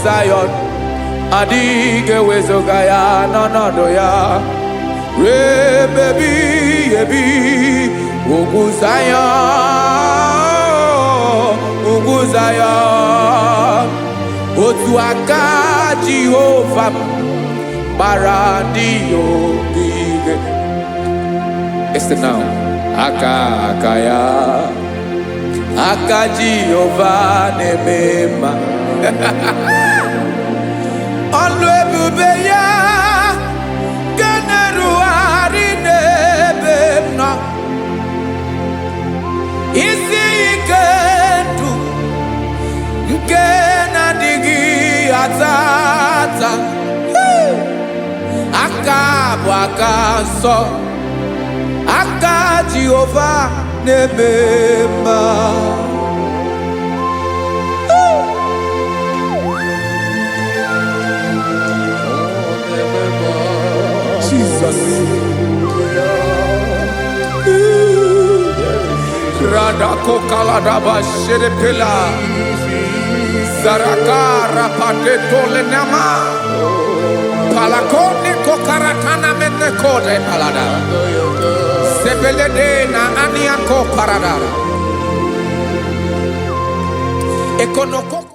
Zayọn adịghị ewezuga ya n'ọnọdụ ya ruo ebe ebighị ebi. Ugwu Zayọn, ugwu Zayọn, otu aka Jehova m gbara ndị ya ogige. Listen now. Aka aka ya, aka Jehova na-eme mma. Ọlụ ebube ya ga na-erugharị n'ebe m nọ. Isi ike ndụ nke na-adịghị ata ata. Aka bụ aka nsọ, aka Jehova na-eme mma. Jesus. Radako kaladaba sherepela. Zaraka rapate tolenama. Palakone kokaratana menekode palada. Sebelede na aniako paradara. Ekonoko.